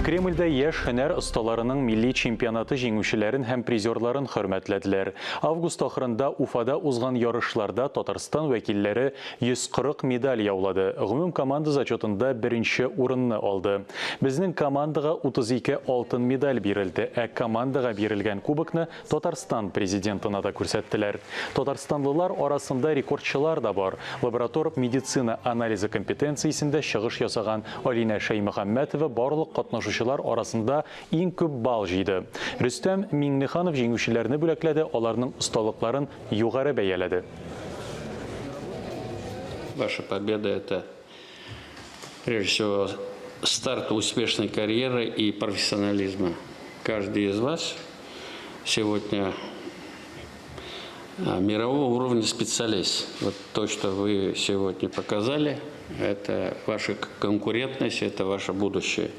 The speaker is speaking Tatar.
Кремльдә яшь һөнәр осталарының милли чемпионаты җиңүчеләрен һәм призерларын хөрмәтләделәр. Август ахырында Уфада узган ярышларда Татарстан вәкилләре 140 медаль яулады, гомумкоманда зачетында беренче урынны алды. Безнең командага 32 алтын медаль бирелде, ә командага бирелгән кубокны Татарстан Президентына да күрсәттеләр. Татарстанлылар арасында рекордчылар да бар. Лаборатор медицина анализы компетенциясендә чыгыш ясаган Алинә Шәймөхәммәтова барлык катнашучылар арасында иң күп балл җыйды. Рөстәм Миңнеханов җиңүчеләрне бүләкләде, аларның осталыкларын югары бәяләде. Ваша победа это прежде всего старт успешной карьеры и профессионализма. Каждый из вас сегодня мирового уровня специалист. Вот то, что вы сегодня показали, это ваша конкурентность, это ваше будущее.